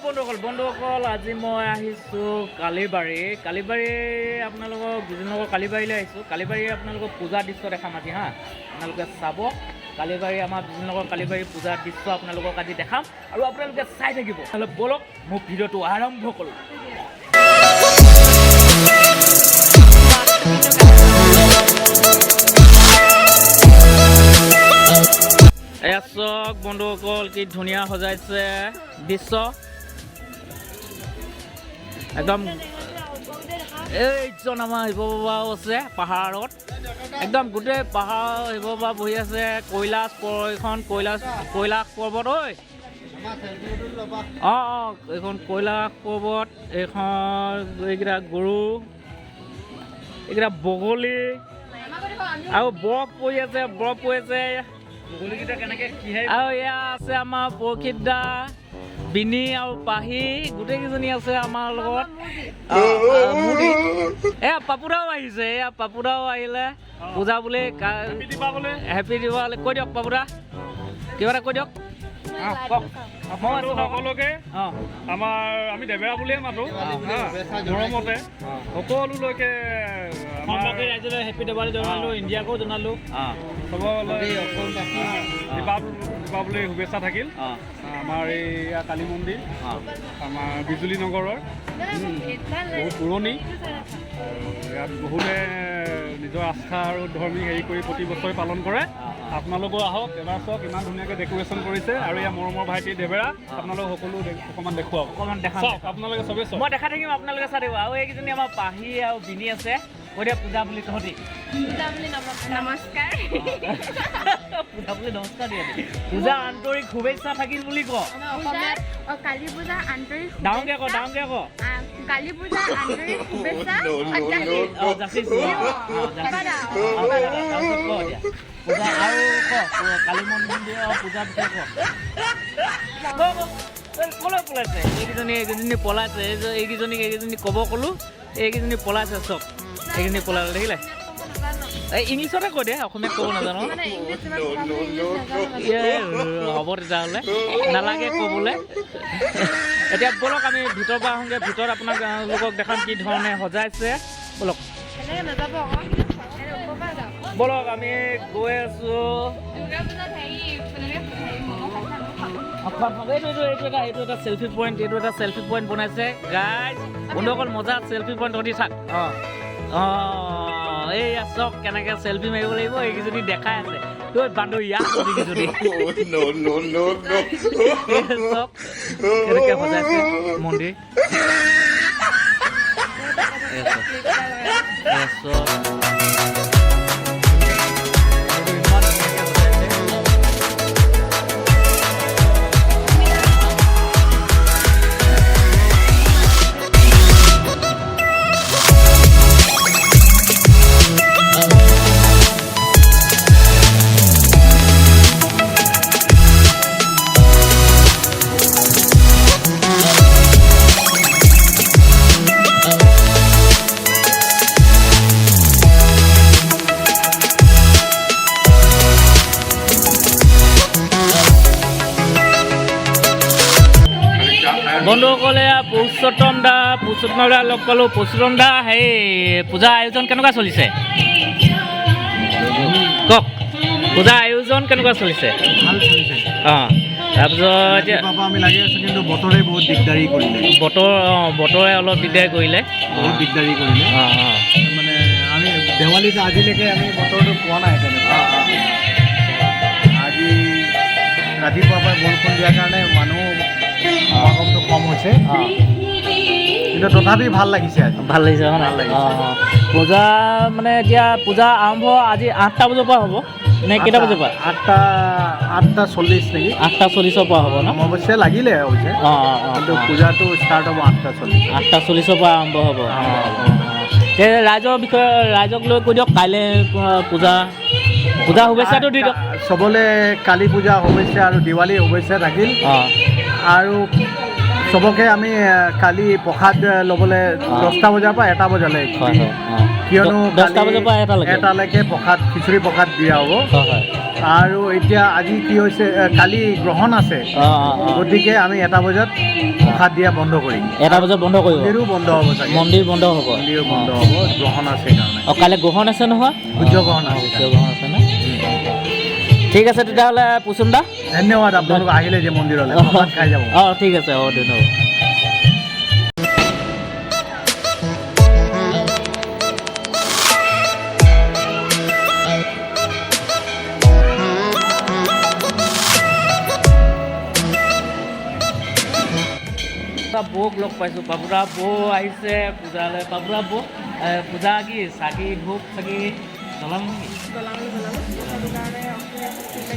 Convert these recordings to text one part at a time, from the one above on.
বন্ধুসকল, বন্ধুসকল, আজি মই আহিছোঁ কালিবাৰী। কালিবাৰী আপোনালোকক বিজুনগৰ কালিবাৰীলৈ আহিছোঁ। কালিবাৰী আপোনালোকক পূজাৰ দৃশ্য দেখাম আজি। হা, আপোনালোকে চাব কালিবাৰী, আমাৰ বিজুনগৰ কালিবাৰী পূজাৰ দৃশ্য আপোনালোকক আজি দেখাম আৰু আপোনালোকে চাই থাকিব। নহ'লে ব'লক, মোৰ ভিডিঅ'টো আৰম্ভ কৰোঁ। এয়া চাওক বন্ধুসকল, কি ধুনীয়া সজাইছে দৃশ্য একদম। এইজন আমাৰ শিৱ বাবাও আছে পাহাৰত, একদম গোটেই পাহাৰ শিৱ বাবা বহি আছে। কৈলাশ এইখন কৈলাশ, কৈলাশ পৰ্বত ঐ। অঁ, এইখন কৈলাশ পৰ্বত। এইখন এইকেইটা গৰু, এইকেইটা বগলী আৰু বৰফ পৰি আছে, বৰফ পৰি আছে। আৰু এয়া আছে আমাৰ পৰীক্ষিত দা, বিনি আৰু পাহি, গোটেইকেইজনী আছে আমাৰ লগত। মূৰ্তি। এয়া পাপুদাও আহিছে, এয়া পাপুদাও আহিলে পূজা বুলি। হেপী দীপাৱলী কৈ দিয়ক পাপুদা, কিবা এটা কৈ দিয়ক। কওক। মই আছো সকলোকে। আমাৰ আমি দেবেৰা বুলিয়ে মাতো হা, মৰমতে সকলোলৈকে আমাৰ ৰাইজলৈ হেপী দেৱালী জনালোঁ, ইণ্ডিয়াকো জনালোঁ। চবলৈ দীপাৱলীৰ শুভেচ্ছা থাকিল। আমাৰ এই কালী মন্দিৰ, আমাৰ বিজুলী নগৰৰ বহুত পুৰণি আৰু ইয়াত বহুতে নিজৰ আস্থা আৰু ধৰ্মীয় হেৰি কৰি প্ৰতি বছৰে পালন কৰে। আপোনালোকো আহক এবাৰ, চাওক ইমান ধুনীয়াকৈ ডেক'ৰেশ্যন কৰিছে। আৰু ইয়াৰ মৰমৰ ভাইটি দেবেৰা আপোনালোক সকলো অকণমান দেখুৱাওক। অকণমান দেখাম। চাওক আপোনালোকে চবেই চাওক। মই দেখাই থাকিম, আপোনালোকে চাই থাকিব। আৰু এইকেইজনী আমাৰ পাহি আৰু বিনি আছে। কৈ দিয়া পূজা বুলি তহঁতি। পূজা বুলি নমস্কাৰ। পূজা বুলি নমস্কাৰ দিয়া। পূজা আন্তৰিক শুভেচ্ছা থাকিল বুলি ক। পূজাৰ কালী পূজাৰ আন্তৰিক ডাঙৰকে ক, ডাঙৰকে ক। কালী পূজাৰ আন্তৰিক শুভেচ্ছা যাচিছোঁ। অঁ, যাচিছোঁ। অঁ, যাচিছোঁ। অঁ, তাৰপিছত ক এতিয়া পূজা আৰু ক, কালী মন্দিৰৰ পূজাৰ বিষয়ে ক। ক, ক। এই ক'লৈ পলাইছে এইকেইজনী? এইকেইজনী পলাইছে। এই যে এইকেইজনীক, এইকেইজনী ক'ব ক'লো, এইকেইজনী পলাইছে। চব এইকেইজনী পলালে, দেখিলে? এই ইংলিছতে কৈ দে, অসমীয়াত ক'ব নাজানো। মানে ইংলিছ ইমান ইংলিছ নাজানো। এ, হ'ব তেতিয়াহ'লে, নালাগে ক'বলৈ। এতিয়া ব'লক, আমি ভিতৰৰ পৰা আহোঁগৈ। ভিতৰত আপোনালোকক দেখাম কি ধৰণে সজাইছে। ব'লক। তেনেকে নাযাব আকৌ, এনে ওপৰৰ পৰা যাওঁ। ব'লক, আমি গৈ আছোঁ। দুৰ্গা পূজাত হেৰি তেনেকে হেৰি ম'ম' খাইছা? ম'ম' খাব। অ, খোৱা খাব। এইটো এটা চেলফি পইণ্ট, এইটো এটা চেলফি পইণ্ট বনাইছে গাইজ। বন্ধুসকল, মজা চেলফি পইণ্ট। তহঁতি থাক। অঁ, এইয়া চাওক কেনেকৈ চেলফি মাৰিব লাগিব, এইকেইজনী দেখাই আছে। ঐ বান্ধু, ইয়াত তহঁতিকেইজনী। No, no, no, no. চাওক কেনেকৈ সজাইছে মন্দিৰ। এয়া চাওক, এয়া চাওক। ইমান ধুনীয়াকৈ সজাইছে। বন্ধুসকলে, পুৰুষোত্তম দা, পুৰুষোত্তম দা লগ পালোঁ। পুৰুষোত্তম দা, সেই পূজা আয়োজন কেনেকুৱা চলিছে কওক? পূজা আয়োজন কেনেকুৱা চলিছে? ভাল চলিছে। অঁ, তাৰপিছত এতিয়া ৰাতিপুৱাৰ পৰা আমি লাগি আছোঁ, কিন্তু বতৰে বহুত দিগদাৰী কৰিলে। বতৰ, অঁ, বতৰে অলপ দিগদাৰ কৰিলে। বহুত দিগদাৰী কৰিলে। অঁ অঁ মানে আমি দেৱালীত আজিলৈকে আমি বতৰটো পোৱা নাই তেনেকুৱা। আজি ৰাতিপুৱাৰ পৰা বৰষুণ দিয়াৰ কাৰণে মানুহ সমাগমটো কম হৈছে, কিন্তু তথাপি ভাল লাগিছে আজি। ভাল লাগিছে হয় নাই? ভাল লাগিছে। অঁ, পূজা মানে এতিয়া পূজা আৰম্ভ আজি 8টা বজাৰ পৰা হ'ব নে কেইটা বজাৰ পৰা? 8টা 40 নেকি। 8:40ৰ পৰা হ'ব ন? অৱশ্যে লাগিলে অৱশ্যে, অঁ অঁ অঁ কিন্তু পূজাটো ষ্টাৰ্ট হ'ব 8:40। 8:40ৰ পৰা আৰম্ভ হ'ব। তে ৰাইজৰ বিষয়ে, ৰাইজক লৈ কৈ দিয়ক, কাইলৈ পূজা শুভেচ্ছাটো দি দিয়ক। চবলে কালী পূজা শুভেচ্ছা আৰু দিৱালী শুভেচ্ছা থাকিল। আৰু চবকে আমি কালি প্ৰসাদ ল'বলৈ 10টা বজাৰ পৰা 1টা বজালৈ হয় হয় অঁ কিয়নো 10টা কালি বজাৰ পৰা এটালৈকে। এটালৈকে প্ৰসাদ, খিচিৰি প্ৰসাদ দিয়া হ'ব। হয় হয় আৰু এতিয়া আজি কি হৈছে, কালি গ্ৰহণ আছে, অঁ অঁ অঁ গতিকে আমি 1টা বজাত প্ৰসাদ দিয়া বন্ধ কৰিম। 1টা বজাত বন্ধ কৰিব। মন্দিৰো বন্ধ হ'ব চাগে। মন্দিৰ বন্ধ হ'ব। মন্দিৰো বন্ধ হ'ব, গ্ৰহণ আছে কাৰণে। অঁ, কাইলৈ গ্ৰহণ আছে নহয়? সূৰ্যগ্ৰহণ আছে। সূৰ্যগ্ৰহণ আছে ন? ঠিক আছে তেতিয়াহ'লে পুচুম দা, ধন্যবাদ। আপোনালোক আহিলে যে মন্দিৰলৈ প্ৰসাদ খাই যাব। অঁ, ঠিক আছে, অঁ, ধন্যবাদ। বৌক লগ পাইছোঁ, বাবুৰা বৌ আহিছে পূজালৈ। বাবুৰা বৌ, পূজা কি চাকি ধূপ চাকি জ্বলাম নেকি?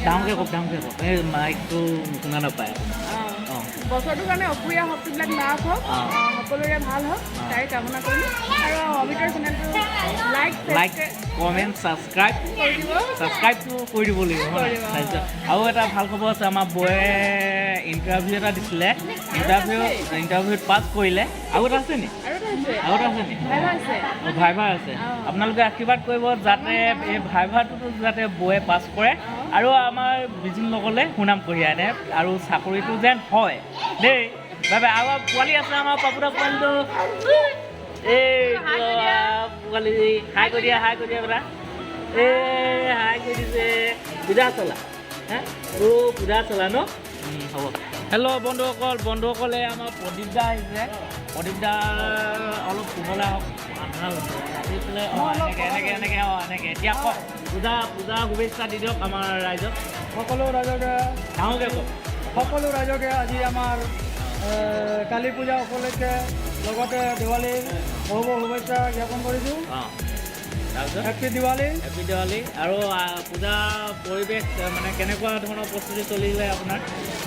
ডাঙৰকৈ কওক, ডাঙৰকৈ কওক, এই মাইকটো শুনা নাপায়। অঁ। বছৰটোৰ কাৰণে অসুৰীয়া শক্তিবিলাক নাশ হওক, সকলোৰে ভাল হওক, তাৰে কামনা কৰিলোঁ। আৰু অমিতৰ চেনেলটো লাইক, লাইক, কমেণ্ট, ছাবস্ক্ৰাইব কৰি দিব। ছাবস্ক্ৰাইবটো কৰি দিব লাগিব, হয় নাই? কৰিব, অ। তাৰপিছত আৰু এটা ভাল খবৰ আছে, আমাৰ বৌয়ে ইণ্টাৰভিউ এটা দিছিলে, ইণ্টাৰভিউত পাছ কৰিলে। আৰু এটা আছে নি? আৰু এটা আছে। আৰু এটা আছে নি? ভাইভা আছে। অঁ, ভাইভা আছে। আপোনালোকে আশীৰ্বাদ কৰিব যাতে এই ভাইভাটোতো যাতে বৌয়ে পাছ কৰে আৰু আমাৰ বিজিন লগলে সুনাম কঢ়িয়াই আনে আৰু চাকৰিটো যেন হয় দেই। বাবে আৰু পোৱালি আছে, আমাৰ পাপুদা পোৱালিটো, এই পোৱালি, হাই কৰি দিয়া, হাই কৰি দিয়া বেটা, এই হাই কৰি দিছে। পূজা চলা হা, অ' পূজা চলা ন? হ'ব। হেল্ল' বন্ধুসকল, বন্ধুসকলে আমাৰ প্ৰদীপ দা আহিছে। প্ৰদীপ দা অলপ কোমলা হওক, আন্ধাৰ হৈছে এইফালে। অঁ, এনেকৈ এনেকৈ এনেকৈ, অঁ, এনেকৈ। এতিয়া কওক, পূজা শুভেচ্ছা দি দিয়ক আমাৰ ৰাইজক। সকলো ৰাইজকে ডাঙৰকৈ কওক। সকলো ৰাইজকে আজি আমাৰ কালী পূজা উপলক্ষে লগতে দেৱালীৰ বহু বহু শুভেচ্ছা জ্ঞাপন কৰিছোঁ। অঁ, তাৰপিছত হেপী দিৱালী। হেপী দেৱালী। আৰু পূজা পৰিৱেশ, মানে কেনেকুৱা ধৰণৰ প্ৰস্তুতি চলিলে আপোনাৰ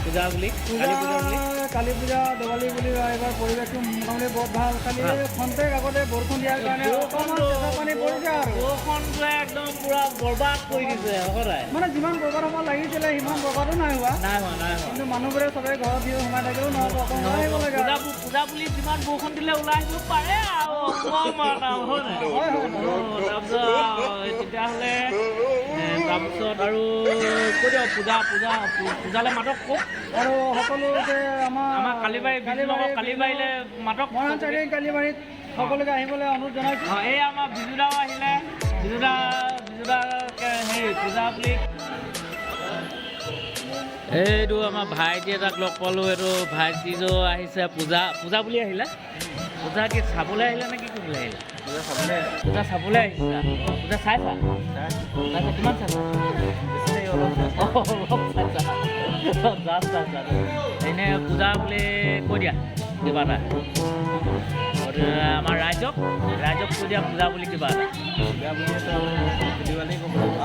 পূজা বুলি, কালী পূজা বুলি? কালী পূজা দেৱালী বুলি এইবাৰ পৰিৱেশটো মোটামুটি বহুত ভাল। খালি ভাল। খন্তেক আগতে বৰষুণ দিয়াৰ কাৰণে অকণমান চেঁচা পানী পৰিছে আৰু বৰষুণটোৱে একদম পূৰা বৰবাদ কৰি দিছে সদায়। মানে যিমান বৰবাদ হ'ব লাগিছিলে সিমান বৰবাদো নাই হোৱা। নাই হোৱা, নাই হোৱা। কিন্তু মানুহবোৰে চবেই ঘৰত দি সোমাই থাকিলেও নহ'ব, অকণ ওলাই আহিব লাগে। পূজা বুলি যিমান বৰষুণ দিলে ওলাই আহিব পাৰে আৰু অকণমান আৰু, হয় নাই? হয় হয়। অঁ, তাৰপিছত তেতিয়াহ'লে তাৰপিছত আৰু কৈ দিয়ক, পূজা পূজা পূজালৈ মাতক কওক। আৰু সকলোকে আমাৰ আমাৰ কালিবাৰী, বিজুনগৰ কালিবাৰীলৈ মাতক। মৰাণ চাৰিআলি কালিবাৰীত সকলোকে আহিবলৈ অনুৰোধ জনাইছোঁ। অঁ, এই আমাৰ বিজুদাও আহিলে। বিজুদা, বিজুদা হেৰি পূজা বুলি এইটো আমাৰ ভাইটি এটাক লগ পালোঁ। এইটো ভাইটিটো আহিছে পূজা পূজা বুলি আহিলে। পূজা কি চাবলৈ আহিলে নে কি কৰিবলৈ আহিলে? পূজা চাবলৈ আহিছা? পূজা চাইছা? চাইছা? কিমান চাইছা? অঁ, অলপ চাইছা, জাষ্ট চাইছা। এনেই পূজা বুলি কৈ দিয়া কিবা এটা আমাৰ ৰাইজক, ৰাইজক কৈ দিয়া পূজা বুলি কিবা এটা।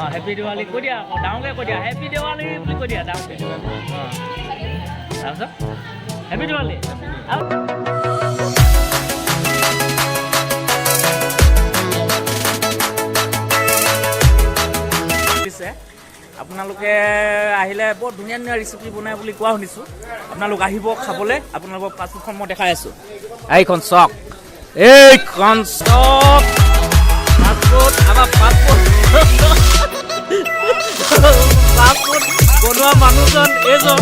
অঁ, হেপী দিৱালী কৈ দিয়া আকৌ, ডাঙৰকৈ কৈ দিয়া, হেপী দিৱালী বুলি কৈ দিয়া ডাঙৰকৈ। অঁ, তাৰপিছত হেপী দিৱালী। আৰু দিছে আপোনালোকে আহিলে বৰ ধুনীয়া ধুনীয়া ৰেচিপি বনাই বুলি কোৱা শুনিছোঁ। আপোনালোক আহিব খাবলৈ। আপোনালোকৰ ফাষ্টফুডখন মই দেখাই আছোঁ। এইখন চাওক, এইখন চাওক ফাষ্টফুড। আমাৰ ফাষ্টফুড ফাষ্টফুড বনোৱা মানুহজন এইজন।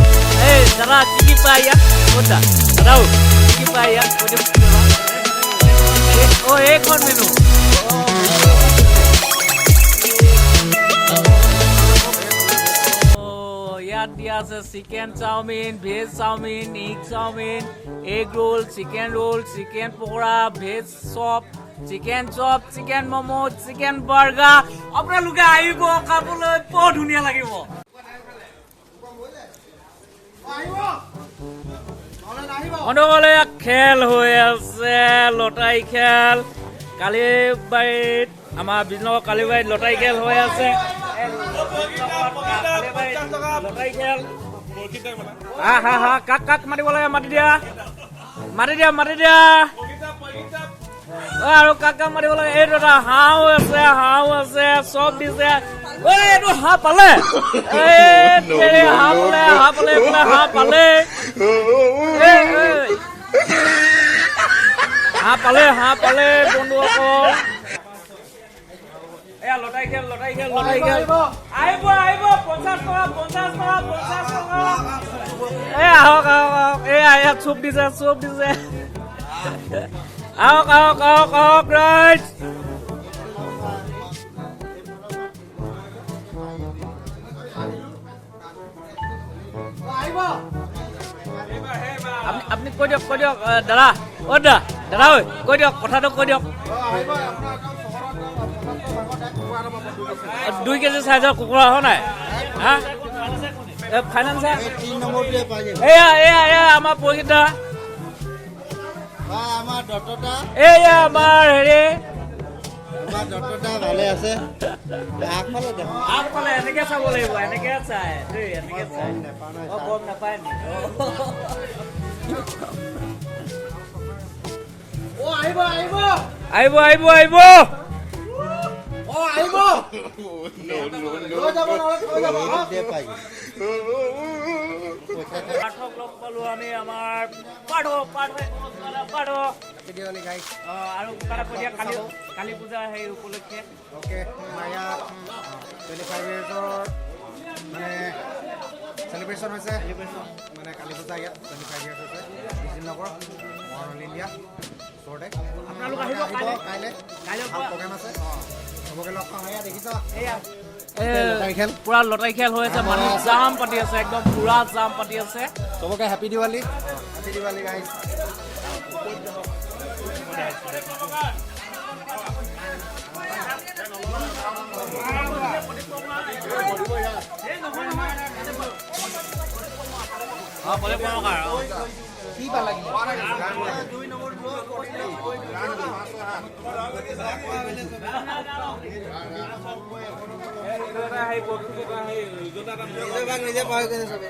এই দাদা, কি কি পায় ইয়াত? ক'ত দা, দাদাও কি কি পায় ইয়াত কৈ দিয়ক। অঁ, এইখন মেনু। ইয়াত দিয়া আছে chicken chowmein, veg chowmein, egg chowmein, egg roll, chicken roll, chicken pakora, veg chop, chicken chop, chicken momo, chicken burger. আপোনালোকে আহিব খাবলৈ, বৰ ধুনীয়া লাগিব। বন্ধুসকলে, ইয়াত খেল হৈ আছে, লটাৰী খেল। কালিবাৰীত, আমাৰ বিজনগৰ কালিবাৰীত লটাৰী খেল হৈ আছে। লটাৰী খেল। হা হা হা, কাক কাক মাতিব লাগে মাতি দিয়া, মাতি দিয়া, মাতি দিয়া। অ, আৰু কাক কাক মাতিব লাগে? এইটো এটা হাঁহো আছে, হাঁহো আছে, চব দিছে। ঐ, এইটো হাঁহ পালে, এই তেৰি, হাঁহ পালে, হাঁহ পালে, এইফালে হাঁহ পালে। এই, এই। হাঁহ পালে, হাঁহ পালে বন্ধুসকল। লটাৰী খেল, লটাৰী খেল, লটাৰী খেল। আহিব, আহিব, 50 টকা, 50 টকা, 50 টকা। এই আহক, আহক, আহক। এই ইয়াত চুপ দিছে, চুপ দিছে। আহক, আহক, আহক, আহক ৰাইজ। আপুনি কৈ দিয়ক, কৈ দিয়ক দাদা, অ' দাদা, দাদা ঐ, কৈ দিয়ক কথাটো, কৈ দিয়ক। 2 কেজি চাইজৰ কুকুৰা হয় নাই? হা, ফাইনেন্সাৰ এয়া, এয়া, এয়া আমাৰ পৰীক্ষিত, এয়া আমাৰ হেৰি ভালে আছে। আগফালে এনেকে চাব লাগিব, এনেকে চাই দেই, এনেকে চাই। অ, গম নাপায় নি? আহিব, আহিব, আহিব। পাঠক লগ পালো আমি, আমাৰ পাঠ, পাঠ, পাঠ। আৰু কিবা এটা কৈ দিয়া, কালি, কালী পূজা সেই উপলক্ষে। অ'কে, আমাৰ ইয়াত 25 ইয়েৰ্ছৰ মানে চেলিব্ৰেশ্যন হৈছে, মানে কালী পূজা ইয়াত 25 ইয়েৰ্ছ হৈছে। বিজুলীনগৰ, মহান ইণ্ডিয়া ওচৰতে। আপোনালোক আহিব কাইলৈ, কাইলৈ কাইলৈ ভাল প্ৰগ্ৰেম আছে, চবকে লগ পাম। এয়া দেখিছ, এয়া লটাৰী খেল, পুৰা লটাৰী খেল হৈ আছে, মানুহ জাম পাতি আছে, একদম পুৰা জাম পাতি আছে। চবকে happy Diwali, happy Diwali guys. কি পালা? নিজে পাহৰি গৈছে চবে।